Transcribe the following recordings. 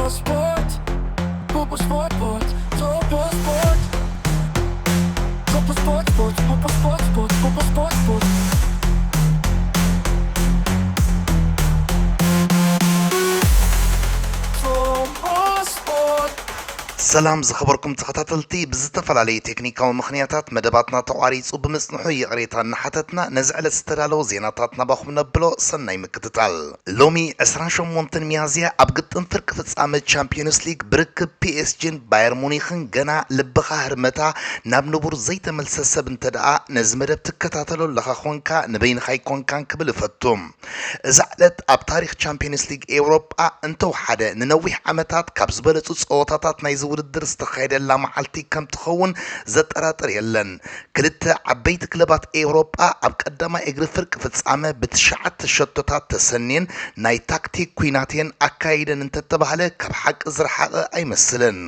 Sport. Popo Sport, Sport. Topo Sport. Topo Sport, Sport. Popo Sport, Sport. Popo Sport, Sport. Topo Sport. ሰላም ዝኸበርኩም ተኸታተልቲ፣ ብዝተፈላለዩ ቴክኒካዊ ምኽንያታት መደባትና ተቋሪጹ ብምጽንሑ ይቕሬታ እናሓተትና፣ ነዚ ዕለት ዝተዳለወ ዜናታት ናባኹም ነብሎ። ሰናይ ምክትታል። ሎሚ ዕስራን ሸሞንተን ሚያዝያ ኣብ ግጥም ፍርቂ ፍጻመ ቻምፒዮንስ ሊግ ብርክብ ፒኤስጂን ባየር ሙኒኽን ገና ልብኻ ህርመታ ናብ ንቡር ዘይተመልሰ ሰብ እንተ ደኣ ነዚ መደብ ትከታተሎ ኣለኻ ኾንካ፣ ንበይንኻ ኣይኮንካን ክብል እፈቱ። እዛ ዕለት ኣብ ታሪኽ ቻምፒዮንስ ሊግ ኤውሮጳ እንተወሓደ ንነዊሕ ዓመታት ካብ ዝበለጹ ጸወታታት ናይዚ ውድድር ዝተኻየደላ መዓልቲ ከም ትኸውን ዘጠራጥር የለን። ክልተ ዓበይቲ ክለባት ኤውሮጳ ኣብ ቀዳማይ እግሪ ፍርቂ ፍጻመ ብትሽዓተ ሸቶታት ተሰንየን ናይ ታክቲክ ኲናት እየን ኣካይደን እንተተባህለ ካብ ሓቂ ዝረሓቐ ኣይመስልን።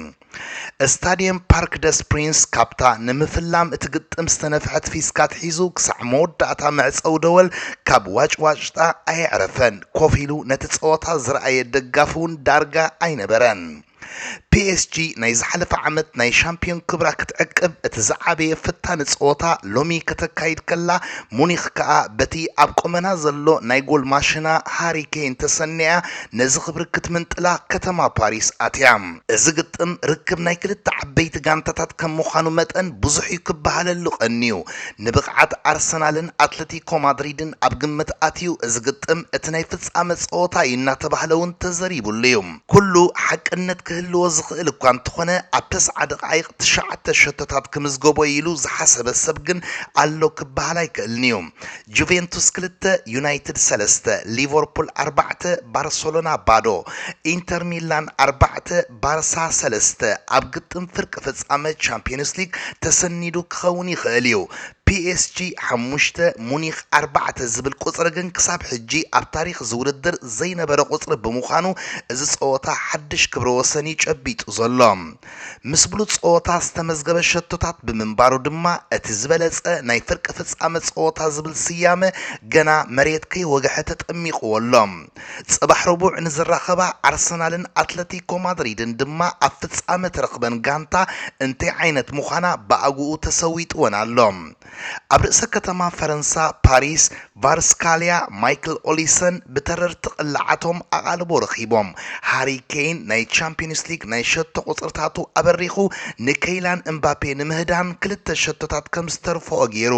ስታድየም ፓርክ ደስ ፕሪንስ ካብታ ንምፍላም እቲ ግጥም ዝተነፍሐት ፊስካ ኣትሒዙ ክሳዕ መወዳእታ መዕጸዊ ደወል ካብ ዋጭዋጭታ ኣየዕረፈን። ኮፍ ኢሉ ነቲ ጸወታ ዝረኣየ ደጋፊ እውን ዳርጋ ኣይነበረን። ፒኤስጂ ናይ ዝሓለፈ ዓመት ናይ ሻምፒዮን ክብራ ክትዕቅብ እቲ ዝዓበየ ፈታኒ ጸወታ ሎሚ ከተካይድ ከላ፣ ሙኒኽ ከኣ በቲ ኣብ ቁመና ዘሎ ናይ ጎል ማሽና ሃሪ ኬን ተሰኒያ ነዚ ክብሪ ክትምንጥላ ከተማ ፓሪስ ኣትያ። እዚ ግጥም ርክብ ናይ ክልተ ዓበይቲ ጋንታታት ከም ምዃኑ መጠን ብዙሕ እዩ ክበሃለሉ ቀንዩ። ንብቕዓት ኣርሰናልን ኣትለቲኮ ማድሪድን ኣብ ግምት ኣትዩ፣ እዚ ግጥም እቲ ናይ ፍጻመ ጸወታ እዩ እናተባህለ እውን ተዘሪቡሉ እዩ። ኩሉ ሓቅነት ክህልዎ ዝኽእል እኳ እንተኾነ፣ ኣብ ተስዓ ደቓይቕ ትሽዓተ ሸቶታት ክምዝገቦ ኢሉ ዝሓሰበ ሰብ ግን ኣሎ ክበሃል ኣይክእልን እዩ። ጁቬንቱስ ክልተ፣ ዩናይትድ ሰለስተ፣ ሊቨርፑል ኣርባዕተ፣ ባርሰሎና ባዶ፣ ኢንተር ሚላን ኣርባዕተ፣ ባርሳ ሰለስተ ኣብ ግጥም ፍርቂ ፍጻመ ቻምፒዮንስ ሊግ ተሰኒዱ ክኸውን ይኽእል እዩ። ፒኤስጂ ሓሙሽተ፣ ሙኒኽ ኣርባዕተ ዝብል ቁጽሪ ግን ክሳብ ሕጂ ኣብ ታሪኽ እዚ ውድድር ዘይነበረ ቁጽሪ ብምዃኑ፣ እዚ ጸወታ ሓድሽ ክብረ ወሰን እዩ ጨቢጡ ዘሎ። ምስ ብሉጽ ጸወታ ዝተመዝገበ ሸቶታት ብምንባሩ ድማ፣ እቲ ዝበለጸ ናይ ፍርቂ ፍጻመ ጸወታ ዝብል ስያመ ገና መሬት ከይወግሐ ተጠሚቕዎ ኣሎ። ጽባሕ ረቡዕ ንዝራኸባ ኣርሰናልን ኣትለቲኮ ማድሪድን ድማ ኣብ ፍጻመ ትረኽበን ጋንታ እንታይ ዓይነት ምዃና ብኣግኡ ተሰዊጥወን ኣሎ። ኣብ ርእሰ ከተማ ፈረንሳ ፓሪስ፣ ቫርስካልያ፣ ማይክል ኦሊሰን ብተረርቲ ቅላዓቶም ኣቓልቦ ረኺቦም። ሃሪ ኬን ናይ ቻምፒዮንስ ሊግ ናይ ሸቶ ቁጽርታቱ ኣበሪኹ፣ ንኬይላን እምባፔ ንምህዳን ክልተ ሸቶታት ከም ዝተርፍኦ ገይሩ።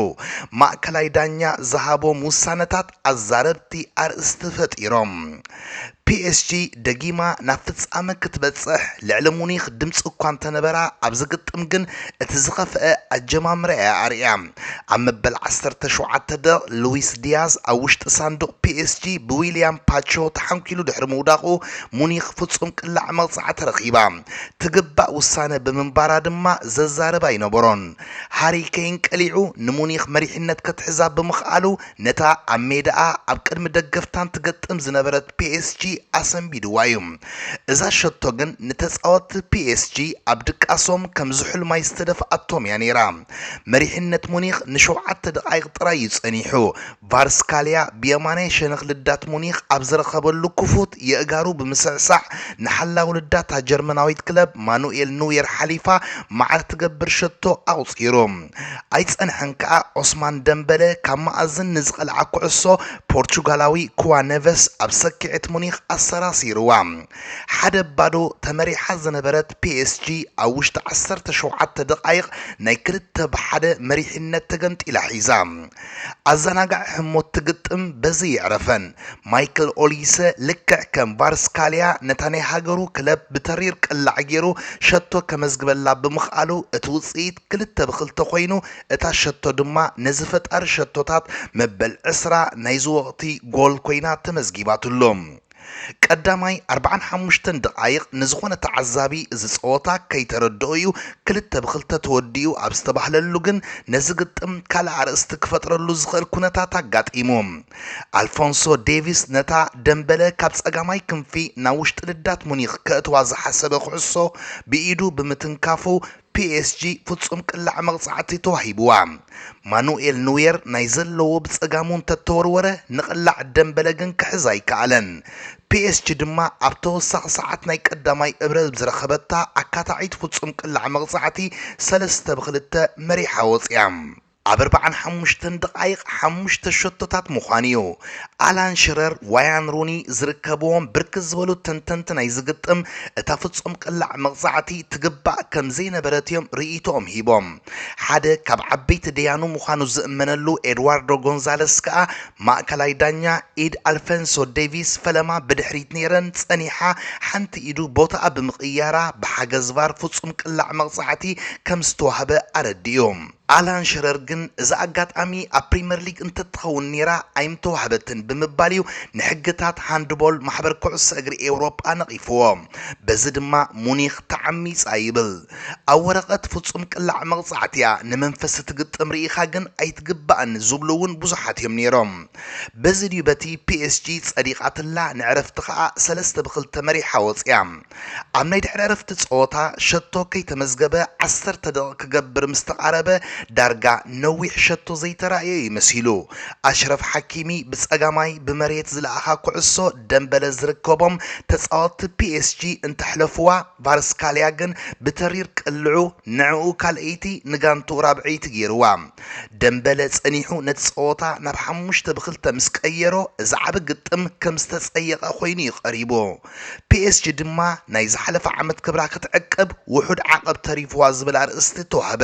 ማእከላይ ዳኛ ዝሃቦም ውሳነታት ኣዛረብቲ ኣርእስቲ ፈጢሮም። ፒኤስጂ ደጊማ ናብ ፍጻመ ክትበጽሕ ልዕሊ ሙኒኽ ድምጺ እኳ እንተነበራ፣ ኣብዚ ግጥም ግን እቲ ዝኸፍአ ኣጀማምራ እያ ኣርእያ። ኣብ መበል ዓሰርተ ሸውዓተ ደቕ ሉዊስ ዲያዝ ኣብ ውሽጢ ሳንዱቕ ፒኤስጂ ብዊልያም ፓቾ ተሓንኪሉ ድሕሪ ምውዳቑ፣ ሙኒኽ ፍጹም ቅላዕ መቕጻዕቲ ረኺባ። ትግባእ ውሳነ ብምንባራ ድማ ዘዛርብ ኣይነበሮን። ሃሪ ኬን ቀሊዑ ንሙኒኽ መሪሕነት ከትሕዛ ብምኽኣሉ፣ ነታ ኣብ ሜዳኣ ኣብ ቅድሚ ደገፍታን ትገጥም ዝነበረት ፒኤስጂ ኣሰንቢድዋ እዩ። እዛ ሸቶ ግን ንተጻወትቲ ፒኤስጂ ኣብ ድቃሶም ከም ዝሑል ማይ ዝተደፍኣቶም እያ ነይራ። መሪሕነት ሙኒኽ ንሸውዓተ ደቓይቕ ጥራይ እዩ ጸኒሑ። ቫርስካልያ ብየማናይ ሸነኽ ልዳት ሙኒኽ ኣብ ዝረኸበሉ ክፉት የእጋሩ ብምስዕሳዕ ንሓላው ልዳታ ጀርመናዊት ክለብ ማኑኤል ኑየር ሓሊፋ ማዕር ትገብር ሸቶ ኣቑጺሩ። ኣይጸንሐን ከኣ ኦስማን ደምበለ ካብ መኣዝን ንዝቐልዓ ኩዕሶ ፖርቹጋላዊ ኩዋ ነቨስ ኣብ ሰኪዐት ሙኒኽ ኣሰራሲርዋ። ሓደ ባዶ ተመሪሓ ዝነበረት ፒኤስጂ ኣብ ውሽጢ ዓሰርተ ሸውዓተ ደቓይቕ ናይ ክልተ ብሓደ መሪሕነት ተገምጢላ ሒዛ። ኣዘናጋዒ ህሞት ትግጥም በዚ ይዕረፈን። ማይክል ኦሊሰ ልክዕ ከም ቫርስካልያ ነታ ናይ ሃገሩ ክለብ ብተሪር ቅላዕ ገይሩ ሸቶ ከመዝግበላ ብምኽኣሉ፣ እቲ ውጽኢት ክልተ ብኽልተ ኮይኑ፣ እታ ሸቶ ድማ ነዚ ፈጣሪ ሸቶታት መበል ዕስራ ናይዚ ወቕቲ ጎል ኮይና ተመዝጊባትሉ። ቀዳማይ ኣርብዓን ሓሙሽተን ደቓይቕ ንዝኾነ ተዓዛቢ እዚ ጸወታ ከይተረድኦ እዩ ክልተ ብኽልተ ተወዲኡ ኣብ ዝተባህለሉ ግን ነዚ ግጥም ካልእ ኣርእስቲ ክፈጥረሉ ዝኽእል ኩነታት ኣጋጢሙ። ኣልፎንሶ ዴቪስ ነታ ደምበለ ካብ ጸጋማይ ክንፊ ናብ ውሽጢ ልዳት ሙኒኽ ከእትዋ ዝሓሰበ ኩዕሶ ብኢዱ ብምትንካፉ ፒኤስጂ ፍጹም ቅላዕ መቕጻዕቲ ተዋሂብዋ። ማኑኤል ኑየር ናይ ዘለዎ ብጸጋሙ እንተተወርወረ፣ ንቕላዕ ደምበለ ግን ክሕዝ ኣይከኣለን። ፒኤስጂ ድማ ኣብ ተወሳኺ ሰዓት ናይ ቀዳማይ እብረ ዝረኸበታ ኣካታዒት ፍጹም ቅላዕ መቕጻዕቲ ሰለስተ ብ ክልተ መሪሓ ወጽያ። ኣብ ኣርባዓን ሓሙሽተን ደቓይቕ ሓሙሽተ ሸቶታት ምዃኑ እዩ። ኣላን ሽረር፣ ዋያን ሩኒ ዝርከብዎም ብርክት ዝበሉ ተንተንቲ ናይዚ ግጥም፣ እታ ፍጹም ቅላዕ መቕጻዕቲ ትግባእ ከም ዘይነበረት እዮም ርእይቶኦም ሂቦም። ሓደ ካብ ዓበይቲ ደያኑ ምዃኑ ዝእመነሉ ኤድዋርዶ ጎንዛለስ ከኣ፣ ማእከላይ ዳኛ ኢድ ኣልፈንሶ ዴቪስ ፈለማ ብድሕሪት ነይረን ጸኒሓ፣ ሓንቲ ኢዱ ቦታኣ ብምቕያራ፣ ብሓገዝ ቫር ፍጹም ቅላዕ መቕጻዕቲ ከም ዝተዋህበ ኣረዲኡ። ኣላን ሽረር ግን፣ እዚ ኣጋጣሚ ኣብ ፕሪመር ሊግ እንተትኸውን ነይራ ኣይምተዋህበትን ብምባል እዩ ንሕግታት ሃንድቦል ማሕበር ኩዕሶ እግሪ ኤውሮጳ ነቒፍዎ። በዚ ድማ ሙኒኽ ተዓሚጻ ይብል። ኣብ ወረቐት ፍጹም ቅላዕ መቕጻዕቲ እያ፣ ንመንፈስ እቲ ግጥም ርኢኻ ግን ኣይትግባእን ዝብሉ እውን ብዙሓት እዮም ነይሮም። በዚ ድዩ በቲ ፒኤስጂ ጸዲቓትላ ንዕረፍቲ ኸኣ ሰለስተ ብ ክልተ መሪሓ ወጽያ። ኣብ ናይ ድሕሪ ዕረፍቲ ጸወታ ሸቶ ከይተመዝገበ ዓሰርተ ደቂቕ ክገብር ምስ ተቓረበ፣ ዳርጋ ነዊሕ ሸቶ ዘይተራእየ እዩ መሲሉ። ኣሽረፍ ሓኪሚ ብጸጋማይ ብመሬት ዝለኣኻ ኩዕሶ ደምበለ ዝርከቦም ተጻወትቲ ፒኤስጂ እንተሕለፍዋ፣ ቫርስካልያ ግን ብተሪር ቅልዑ ንዕኡ ካልኣይቲ ንጋንትኡ ራብዐይቲ ገይርዋ። ደምበለ ጸኒሑ ነቲ ጸወታ ናብ ሓሙሽተ ብ ክልተ ምስ ቀየሮ፣ እዚ ዓቢ ግጥም ከም ዝተጸየቐ ኮይኑ እዩ ቀሪቡ። ፒኤስጂ ድማ ናይ ዝሓለፈ ዓመት ክብራ ክትዕቅብ ውሑድ ዓቐብ ተሪፍዋ ዝብል ኣርእስቲ ተዋህበ።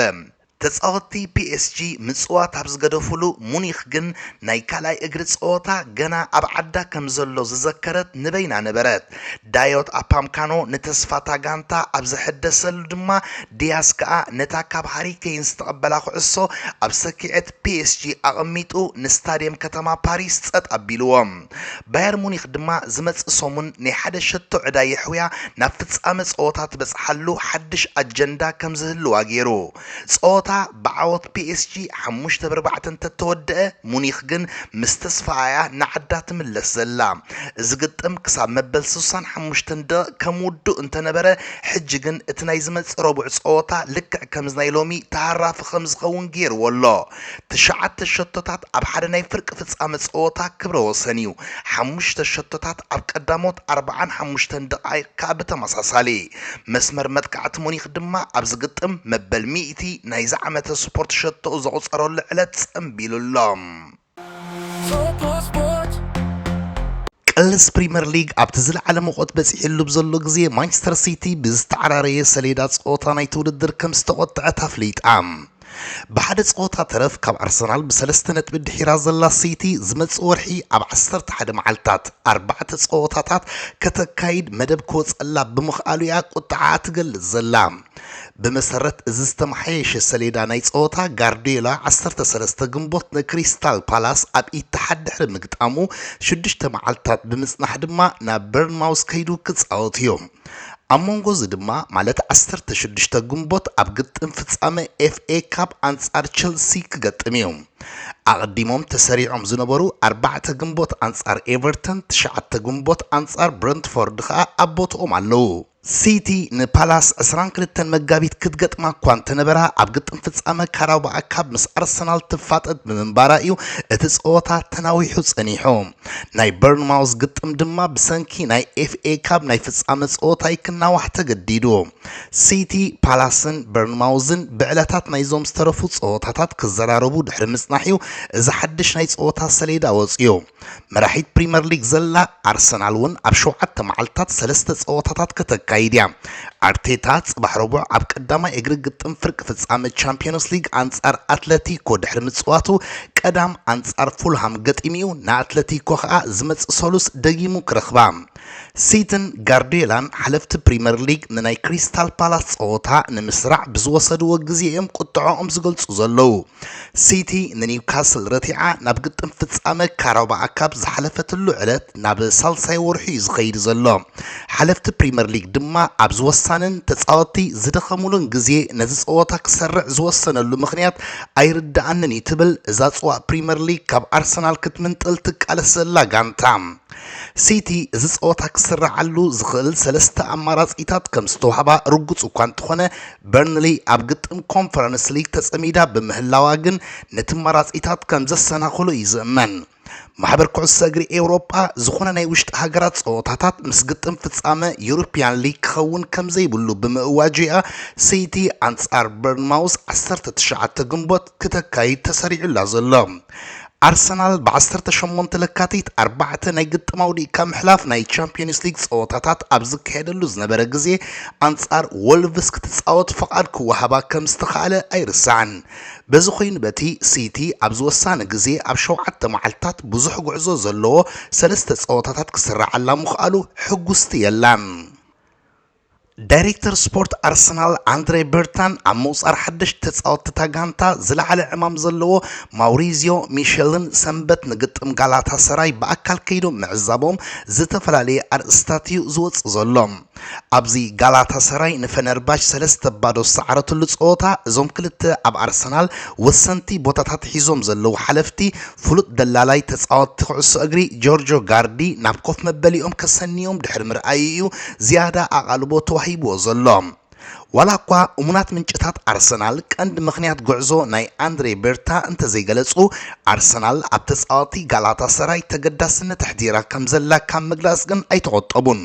ተጻወትቲ ፒኤስጂ ምጽዋት ኣብ ዝገደፉሉ፣ ሙኒኽ ግን ናይ ካልኣይ እግሪ ጸወታ ገና ኣብ ዓዳ ከም ዘሎ ዝዘከረት ንበይና ነበረት። ዳዮት ኣፓምካኖ ንተስፋ እታ ጋንታ ኣብ ዘሐደሰሉ ድማ፣ ዲያስ ከኣ ነታ ካብ ሃሪ ኬይን ዝተቐበላ ኩዕሶ ኣብ ሰኪዐት ፒኤስጂ ኣቐሚጡ ንስታድየም ከተማ ፓሪስ ጸጥ ኣቢልዎ። ባየር ሙኒኽ ድማ ዝመጽእ ሰሙን ናይ ሓደ ሸቶ ዕዳ የሕውያ ናብ ፍጻመ ጸወታ ትበጽሓሉ ሓድሽ ኣጀንዳ ከም ዝህልዋ ገይሩ። ጸወታ ብዓወት ፒኤስጂ ሓሙሽተ ብ ኣርባዕተ እንተተወደአ፣ ሙኒኽ ግን ምስ ተስፋኣ እያ ንዓዳ ትምለስ ዘላ። እዚ ግጥም ክሳብ መበል ስሳን ሓሙሽተን ደቂቕ ከም ውዱእ እንተነበረ፣ ሕጂ ግን እቲ ናይ ዝመጽእ ረቡዕ ጸወታ ልክዕ ከምዚ ናይ ሎሚ ተሃራፊ ከም ዝኸውን ገይርዎ ኣሎ። ትሽዓተ ሸቶታት ኣብ ሓደ ናይ ፍርቂ ፍጻመ ጸወታ ክብረ ወሰን እዩ። ሓሙሽተ ሸቶታት ኣብ ቀዳሞት ኣርባዓን ሓሙሽተን ደቓይቕ ከኣ ብተመሳሳሊ። መስመር መጥቃዕቲ ሙኒኽ ድማ ኣብዚ ግጥም መበል ሚእቲ ናይዚ ዓመተ ስፖርት ሸቶኡ ዘቑጸረሉ ዕለት ጸንቢሉ ኣሎ። ሶቶ ስፖርት። ቅልስ ፕሪመር ሊግ ኣብቲ ዝለዓለ ሙቐት በጺሕሉ ብዘሎ ግዜ፣ ማንቸስተር ሲቲ ብዝተዓራረየ ሰሌዳ ጸወታ ናይቲ ውድድር ከም ዝተቖጥዐት ኣፍሊጣ። ብሓደ ጸወታ ተረፍ ካብ ኣርሰናል ብሰለስተ ነጥቢ ድሒራ ዘላ ሲቲ፣ ዝመጽእ ወርሒ ኣብ ዓሰርተ ሓደ መዓልታት ኣርባዕተ ጸወታታት ከተካይድ መደብ ክወጸላ ብምኽኣሉ እያ ቁጥዓኣ ትገልጽ ዘላ። ብመሰረት እዚ ዝተመሓየሸ ሰሌዳ ናይ ጸወታ፣ ጋርዲዮላ ዓሰርተ ሰለስተ ግንቦት ንክሪስታል ፓላስ ኣብ ኢትሓድ ድሕሪ ምግጣሙ፣ ሽዱሽተ መዓልታት ብምጽናሕ ድማ ናብ በርንማውዝ ከይዱ ክጻወት እዩ። ኣብ መንጎ እዚ ድማ፣ ማለት ዓሰርተ ሽዱሽተ ግንቦት ኣብ ግጥም ፍጻመ ኤፍኤ ካፕ ኣንጻር ቸልሲ ክገጥም እዩ። ኣቐዲሞም ተሰሪዖም ዝነበሩ ኣርባዕተ ግንቦት ኣንጻር ኤቨርተን፣ ትሽዓተ ግንቦት ኣንጻር ብረንትፎርድ ኸኣ ኣብ ቦትኦም ኣለዉ። ሲቲ ንፓላስ ዕስራን ክልተን መጋቢት ክትገጥማ እኳ እንተነበራ፣ ኣብ ግጥም ፍጻመ ካራባኦ ካፕ ምስ ኣርሰናል ትፋጠጥ ብምንባራ እዩ እቲ ጸወታ ተናዊሑ ጸኒሑ። ናይ በርንማውዝ ግጥም ድማ ብሰንኪ ናይ ኤፍኤ ካፕ ናይ ፍጻመ ጸወታ ክናዋሕ ተገዲዱ። ሲቲ፣ ፓላስን በርንማውዝን ብዕለታት ናይዞም ዝተረፉ ጸወታታት ክዘራረቡ ድሕሪ ምጽናሕ እዩ እዚ ሓድሽ ናይ ጸወታ ሰሌዳ ወጺኡ። መራሒት ፕሪመር ሊግ ዘላ ኣርሰናል እውን ኣብ ሸውዓተ መዓልታት ሰለስተ ጸወታታት ከተካይድ እያ። ኣርቴታ ጽባሕ ረቡዕ ኣብ ቀዳማይ እግሪ ግጥም ፍርቂ ፍጻመ ቻምፒዮንስ ሊግ ኣንጻር ኣትለቲኮ ድሕሪ ምጽዋቱ፣ ቀዳም ኣንጻር ፉልሃም ገጢሙ እዩ። ንኣትለቲኮ ኸኣ ዝመጽእ ሰሉስ ደጊሙ ክረኽባ። ሲትን ጋርዲዮላን ሓለፍቲ ፕሪመር ሊግ ንናይ ክሪስታል ፓላስ ጸወታ ንምስራዕ ብዝወሰድዎ ግዜ እዮም ቁጥዐኦም ዝገልጹ ዘለዉ። ሲቲ ንኒውካስል ረቲዓ ናብ ግጥም ፍጻመ ካራባኦ ካፕ ዝሓለፈትሉ ዕለት ናብ ሳልሳይ ወርሑ እዩ ዝኸይድ ዘሎ። ሓለፍቲ ፕሪመር ሊግ ድማ ኣብዚ ወሳኒ ምሽጣንን ተጻወትቲ ዝደኸሙሉን ግዜ ነዚ ጸወታ ክሰርዕ ዝወሰነሉ ምኽንያት ኣይርድኣንን እዩ ትብል እዛ ጽዋእ ፕሪምየር ሊግ ካብ ኣርሰናል ክትምንጥል ትቃለስ ዘላ ጋንታ። ሲቲ እዚ ጸወታ ክስረዓሉ ዝኽእል ሰለስተ ኣማራጺታት ከም ዝተዋህባ ርጉጽ እኳ እንተኾነ፣ በርንሊ ኣብ ግጥም ኮንፈረንስ ሊግ ተጸሚዳ ብምህላዋ ግን ነቲ ኣማራጺታት ከም ዘሰናኽሎ እዩ ዝእመን። ማሕበር ኩዕሶ እግሪ ኤውሮጳ ዝኾነ ናይ ውሽጢ ሃገራት ጸወታታት ምስ ግጥም ፍጻመ ዩሮፕያን ሊግ ክኸውን ከም ዘይብሉ ብምእዋጁ እያ ሲቲ ኣንጻር በርንማውዝ ዓሰርተ ትሽዓተ ግንቦት ክተካይድ ተሰሪዑላ ዘሎ። ኣርሰናል ብ ዓሰርተ ሸሞንተ ለካቲት ኣርባዕተ ናይ ግጥም ኣውዲእካ ምሕላፍ ናይ ቻምፒዮንስ ሊግ ጸወታታት ኣብ ዝካየደሉ ዝነበረ ግዜ ኣንጻር ወልቭስ ክትጻወት ፍቓድ ክወሃባ ከም ዝተኻእለ ኣይርሳዕን። በዚ ኮይኑ በቲ ሲቲ ኣብዚ ወሳኒ ግዜ ኣብ ሸውዓተ መዓልታት ብዙሕ ጉዕዞ ዘለዎ ሰለስተ ጸወታታት ክስርዓላ ምኽኣሉ ሕጉስቲ የላን። ዳይሬክተር ስፖርት ኣርሰናል ኣንድሬ በርታን ኣብ ምቑጻር ሓደሽቲ ተጻወትቲ እታ ጋንታ ዝለዓለ ዕማም ዘለዎ ማውሪዚዮ ሚሸልን ሰንበት ንግጥም ጋላታ ሰራይ ብኣካል ከይዶም ምዕዛቦም ዝተፈላለየ ኣርእስታት እዩ ዝወጽእ ዘሎ። ኣብዚ ጋላታ ሰራይ ንፈነርባች ሰለስተ ባዶ ዝሰዓረትሉ ጸወታ እዞም ክልተ ኣብ ኣርሰናል ወሰንቲ ቦታታት ሒዞም ዘለዉ ሓለፍቲ ፍሉጥ ደላላይ ተጻወትቲ ኩዕሶ እግሪ ጆርጆ ጋርዲ ናብ ኮፍ መበሊኦም ከሰንዮም ድሕሪ ምርኣዩ እዩ ዝያዳ ኣቓልቦ ተዋሂብዎ ዘሎ። ዋላ እኳ እሙናት ምንጭታት ኣርሰናል ቀንዲ ምኽንያት ጉዕዞ ናይ ኣንድሬ ቤርታ እንተዘይገለጹ፣ ኣርሰናል ኣብ ተጻወቲ ጋላታ ሰራይ ተገዳስነት ኣሕዲራ ከም ዘላ ካብ ምግላጽ ግን ኣይተቖጠቡን።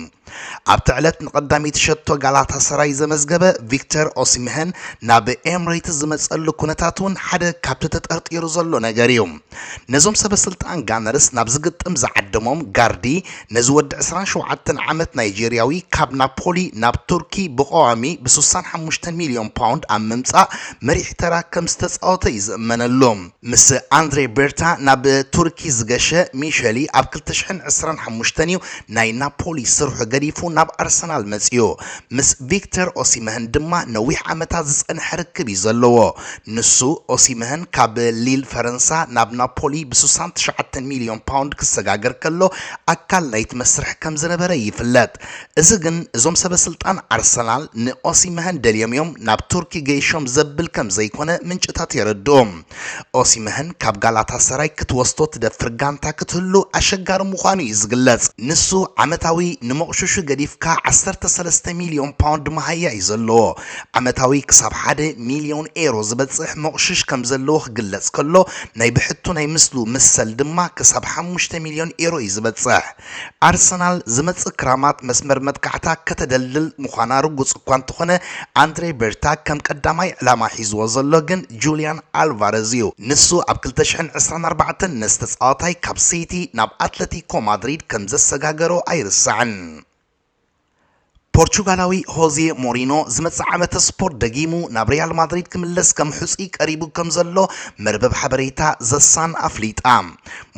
ኣብቲ ዕለት ንቐዳመይቲ ሸቶ ጋላታ ሰራይ ዘመዝገበ ቪክተር ኦሲምሄን ናብ ኤምሬትስ ዝመጸሉ ኩነታት እውን ሓደ ካብቲ ተጠርጢሩ ዘሎ ነገር እዩ። ነዞም ሰበ ስልጣን ጋነርስ ናብ ዝግጥም ዝዓደሞም ጋርዲ፣ ነዚ ወዲ ዕስራን ሸውዓተን ዓመት ናይጄርያዊ ካብ ናፖሊ ናብ ቱርኪ ብቐዋሚ ብ ስሳን ሓሙሽተ ሚልዮን ፓውንድ ኣብ ምምጻእ መሪሕ ተራ ከም ዝተጻወተ እዩ ዝእመነሉ። ምስ ኣንድሬ ቤርታ ናብ ቱርኪ ዝገሸ ሚሸሊ ኣብ ክልተ ሽሕን ዕስራን ሓሙሽተን እዩ ናይ ናፖሊ ስርሑ ገዲፉ ናብ ኣርሰናል መጺኡ። ምስ ቪክተር ኦሲመህን ድማ ነዊሕ ዓመታት ዝጸንሐ ርክብ እዩ ዘለዎ። ንሱ ኦሲመህን ካብ ሊል ፈረንሳ ናብ ናፖሊ ብ ስሳን ትሽዓተ ሚልዮን ፓውንድ ክሰጋገር ከሎ ኣካል ናይቲ መስርሕ ከም ዝነበረ ይፍለጥ። እዚ ግን እዞም ሰበ ስልጣን ኣርሰናል ንኦሲመህን ደልዮም እዮም ናብ ቱርኪ ገይሾም ዘብል ከም ዘይኮነ ምንጭታት የረድኡ። ኦሲመህን ካብ ጋላታ ሰራይ ክትወስዶ ትደፍር ጋንታ ክትህሉ ኣሸጋሪ ምዃኑ እዩ ዝግለጽ። ንሱ ዓመታዊ ንመቑሽሹ ገዲፍካ ዓሰርተ ሰለስተ ሚልዮን ፓውንድ መሃያ እዩ ዘለዎ። ዓመታዊ ክሳብ ሓደ ሚልዮን ኤሮ ዝበጽሕ መቑሽሽ ከም ዘለዎ ክግለጽ ከሎ፣ ናይ ብሕቱ ናይ ምስሉ ምሰል ድማ ክሳብ ሓሙሽተ ሚልዮን ኤሮ እዩ ዝበጽሕ። ኣርሰናል ዝመጽእ ክራማት መስመር መጥቃዕታ ከተደልድል ምዃና ርጉጽ እኳ እንተኾነ፣ ኣንድሬ ቤርታ ከም ቀዳማይ ዕላማ ሒዝዎ ዘሎ ግን ጁልያን ኣልቫረዝ እዩ። ንሱ ኣብ ክልተ ሽሕን ዕስራን ኣርባዕተን ነዚ ተጻዋታይ ካብ ሲቲ ናብ ኣትለቲኮ ማድሪድ ከም ዘሰጋገሮ ኣይርሳዕን። ፖርቹጋላዊ ሆዜ ሞሪኖ ዝመጽእ ዓመተ ስፖርት ደጊሙ ናብ ሪያል ማድሪድ ክምለስ ከም ሕጹይ ቀሪቡ ከም ዘሎ መርበብ ሓበሬታ ዘሳን ኣፍሊጣ።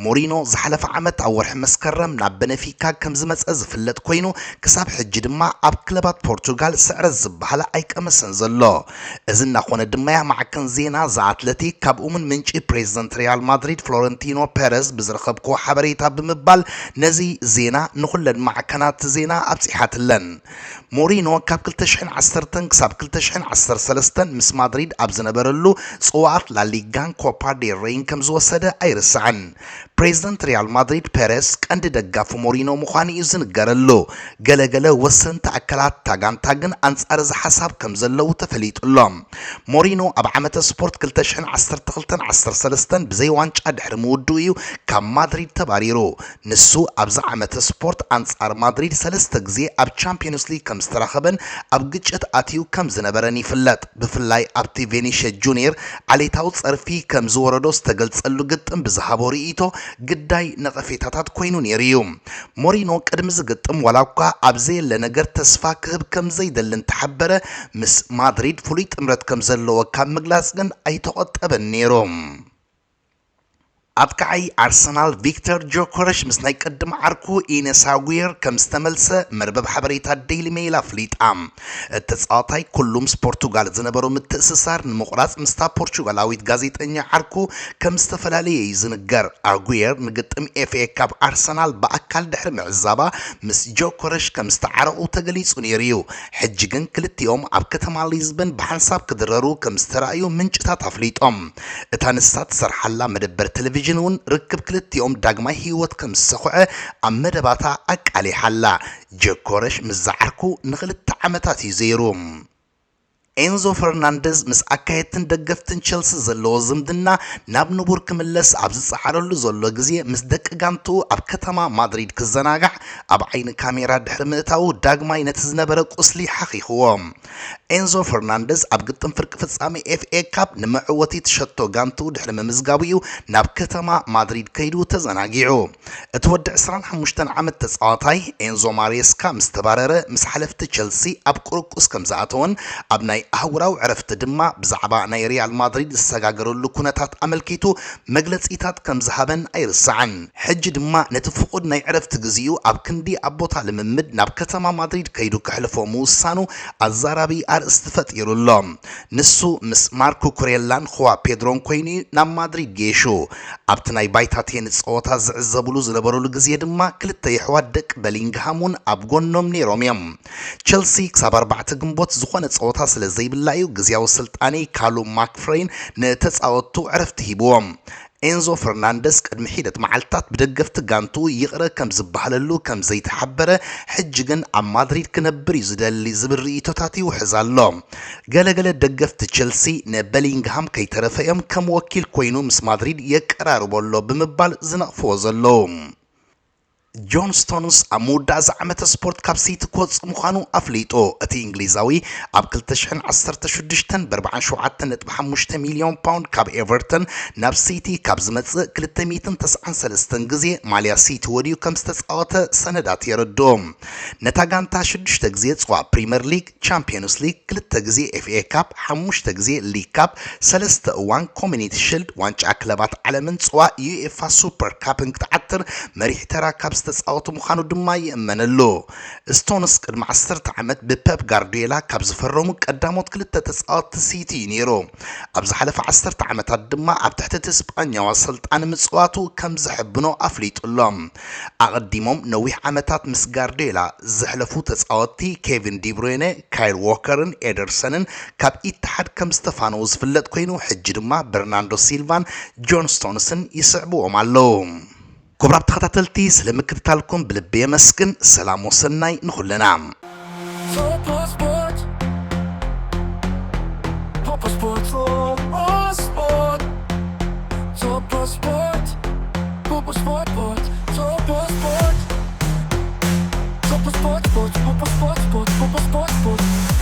ሞሪኖ ዝሓለፈ ዓመት ኣብ ወርሒ መስከረም ናብ በነፊካ ከም ዝመጸ ዝፍለጥ ኮይኑ፣ ክሳብ ሕጂ ድማ ኣብ ክለባት ፖርቹጋል ስዕረት ዝበሃል ኣይቀመሰን ዘሎ። እዚ እናኾነ ድማ እያ ማዕከን ዜና ዘ ኣትለቲክ ካብ እሙን ምንጪ ፕሬዚደንት ሪያል ማድሪድ ፍሎረንቲኖ ፔረዝ ብዝረኸብክዎ ሓበሬታ ብምባል ነዚ ዜና ንኹለን ማዕከናት ዜና ኣብጺሓትለን። ሞሪኖ ካብ ክልተ ሽሕን ዓሰርተን ክሳብ ክልተ ሽሕን ዓሰርተ ሰለስተን ምስ ማድሪድ ኣብ ዝነበረሉ ጽዋኣት ላሊጋን ኮፓ ዴል ሬይን ከም ዝወሰደ ኣይርሳዕን። ፕሬዚደንት ሪያል ማድሪድ ፔሬስ ቀንዲ ደጋፊ ሞሪኖ ምዃኑ እዩ ዝንገረሉ። ገለገለ ወሰንቲ ኣካላት እታ ጋንታ ግን ኣንጻር እዚ ሓሳብ ከም ዘለዉ ተፈሊጡ ኣሎ። ሞሪኖ ኣብ ዓመተ ስፖርት ክልተ ሽሕን ዓሰርተ ክልተን ዓሰርተ ሰለስተን ብዘይ ዋንጫ ድሕሪ ምውድኡ እዩ ካብ ማድሪድ ተባሪሩ። ንሱ ኣብዚ ዓመተ ስፖርት ኣንጻር ማድሪድ ሰለስተ ግዜ ኣብ ቻምፒዮንስ ሊግ ከም ዝተራኸበን ኣብ ግጭት ኣትዩ ከም ዝነበረን ይፍለጥ። ብፍላይ ኣብቲ ቬኒሽየስ ጁኒየር ዓሌታዊ ጸርፊ ከም ዝወረዶ ዝተገልጸሉ ግጥም ብዝሃቦ ርእይቶ ግዳይ ነቐፌታታት ኮይኑ ነይሩ እዩ። ሞሪኖ ቅድሚ ዝግጥም ዋላ እኳ ኣብ ዘየለ ነገር ተስፋ ክህብ ከም ዘይደሊ እንተሓበረ፣ ምስ ማድሪድ ፍሉይ ጥምረት ከም ዘለዎ ካብ ምግላጽ ግን ኣይተቖጠበን ነይሩ። ኣጥቃዓይ ኣርሰናል ቪክተር ጆኮረሽ ምስ ናይ ቅድም ዓርኩ ኢነስ ኣጉየር ከም ዝተመልሰ መርበብ ሓበሬታ ዴይሊ ሜይል ኣፍሊጣ። እቲ ተጻዋታይ ኩሉ ምስ ፖርቱጋል ዝነበሮ ምትእስሳር ንምቑራጽ ምስታ ፖርቹጋላዊት ጋዜጠኛ ዓርኩ ከም ዝተፈላለየ እዩ ዝንገር። ኣጉየር ንግጥም ኤፍኤ ካብ ኣርሰናል ብኣካል ድሕሪ ምዕዛባ ምስ ጆኮረሽ ከም ዝተዓረቑ ተገሊጹ ነይሩ እዩ። ሕጂ ግን ክልቲኦም ኣብ ከተማ ሊዝበን ብሓንሳብ ክድረሩ ከም ዝተራእዩ ምንጭታት ኣፍሊጦም። እታ ንሳ ትሰርሓላ መደበር ቴሌቪዥን እውን ርክብ ክልቲኦም ዳግማይ ህይወት ከም ዝሰኹዐ ኣብ መደባታ ኣቃሊሓላ። ጀኮረሽ ምስ ዝዓርኩ ንኽልተ ዓመታት እዩ ዘይሩ። ኤንዞ ፈርናንደዝ ምስ ኣካየድትን ደገፍትን ቸልሲ ዘለዎ ዝምድና ናብ ንቡር ክምለስ ኣብ ዝጸዓረሉ ዘሎ ግዜ፣ ምስ ደቂ ጋንትኡ ኣብ ከተማ ማድሪድ ክዘናጋዕ ኣብ ዓይኒ ካሜራ ድሕሪ ምእታዉ፣ ዳግማይ ነቲ ዝነበረ ቁስሊ ሓኺኽዎ። ኤንዞ ፈርናንደዝ ኣብ ግጥም ፍርቂ ፍጻሜ ኤፍኤ ካፕ ንመዕወቲ ትሸቶ ጋንትኡ ድሕሪ ምምዝጋቡ እዩ ናብ ከተማ ማድሪድ ከይዱ ተዘናጊዑ። እቲ ወዲ ዕስራን ሓሙሽተን ዓመት ተጻዋታይ ኤንዞ ማሬስካ ምስ ተባረረ፣ ምስ ሓለፍቲ ቸልሲ ኣብ ቁርቁስ ከም ዝኣተወን ኣብ ናይ ኣህጉራዊ ዕረፍቲ ድማ ብዛዕባ ናይ ሪያል ማድሪድ ዝሰጋገረሉ ኩነታት ኣመልኪቱ መግለጺታት ከም ዝሃበን ኣይርሳዕን። ሕጂ ድማ ነቲ ፍቑድ ናይ ዕረፍቲ ግዜኡ ኣብ ክንዲ ኣብ ቦታ ልምምድ ናብ ከተማ ማድሪድ ከይዱ ከሕልፎ ምውሳኑ ኣዛራቢ ኣርእስቲ ፈጢሩ ኣሎ። ንሱ ምስ ማርኮ ኩሬላን ኹዋ ፔድሮን ኮይኑ እዩ ናብ ማድሪድ ገይሹ። ኣብቲ ናይ ባይታ ቴኒስ ጸወታ ዝዕዘብሉ ዝነበሩሉ ግዜ ድማ ክልተ የሕዋት ደቂ በሊንግሃም እውን ኣብ ጎኖም ነይሮም እዮም። ቸልሲ ክሳብ ኣርባዕተ ግንቦት ዝኾነ ጸወታ ስለ ዘይብላ እዩ ግዝያዊ ስልጣኒ ካሉ ማክፍሬን ንተጻወትቱ ዕረፍቲ ሂብዎም። ኤንዞ ፈርናንደስ ቅድሚ ሒደት መዓልታት ብደገፍቲ ጋንትኡ ይቕረ ከም ዝበሃለሉ ከም ዘይተሓበረ፣ ሕጂ ግን ኣብ ማድሪድ ክነብር እዩ ዝደሊ ዝብል ርእይቶታት ይውሕዝ ኣሎ። ገለገለ ደገፍቲ ቸልሲ ንበሊንግሃም ከይተረፈ እዮም ከም ወኪል ኮይኑ ምስ ማድሪድ የቀራርቦ ኣሎ ብምባል ዝነቕፍዎ ዘለዉ። ጆን ስቶንስ ኣብ መወዳእዛ ዓመተ ስፖርት ካብ ሲቲ ክወጽእ ምዃኑ ኣፍሊጡ። እቲ እንግሊዛዊ ኣብ ክልተ ሽሕን ዓሰርተ ሽዱሽተን ብ ኣርባዓን ሸውዓተን ነጥቢ ሓሙሽተ ሚልዮን ፓውንድ ካብ ኤቨርተን ናብ ሲቲ ካብ ዝመጽእ ክልተ ሚእትን ተስዓን ሰለስተን ግዜ ማልያ ሲቲ ወድዩ ከም ዝተጻወተ ሰነዳት የረድኡ። ነታ ጋንታ ሽዱሽተ ግዜ ጽዋእ ፕሪምየር ሊግ፣ ቻምፒዮንስ ሊግ፣ ክልተ ግዜ ኤፍኤ ካፕ፣ ሓሙሽተ ግዜ ሊግ ካፕ፣ ሰለስተ እዋን ኮሚኒቲ ሽልድ፣ ዋንጫ ክለባት ዓለምን ጽዋእ ዩኤፋ ሱፐር ካፕን ክትዓትር መሪሕ ተራ ካብ ዝተጻወቱ ምዃኑ ድማ ይእመነሉ። ስቶንስ ቅድሚ ዓሰርተ ዓመት ብፐፕ ጋርዲዮላ ካብ ዝፈረሙ ቀዳሞት ክልተ ተጻወትቲ ሲቲ እዩ ነይሩ። ኣብ ዝሓለፈ ዓሰርተ ዓመታት ድማ ኣብ ትሕቲ እቲ ስጳኛዊ ኣሰልጣኒ ምጽዋቱ ከም ዘሐብኖ ኣፍሊጡ ኣሎ። ኣቐዲሞም ነዊሕ ዓመታት ምስ ጋርዲዮላ ዘሕለፉ ተጻወትቲ ኬቪን ዲብሮይነ፣ ካይል ዎከርን ኤደርሰንን ካብ ኢትሓድ ከም ዝተፋነዉ ዝፍለጥ ኮይኑ፣ ሕጂ ድማ በርናንዶ ሲልቫን ጆን ስቶንስን ይስዕብዎም ኣለዉ። ክቡራት ተኸታተልቲ፣ ስለ ምክትታልኩም ብልቢ የመስግን። ሰላም ወሰናይ ንኹልና። Top Sport. Top Sport. Top Sport. Top Sport. Top Sport. Top Sport. Top Sport. Top Sport. Top Sport.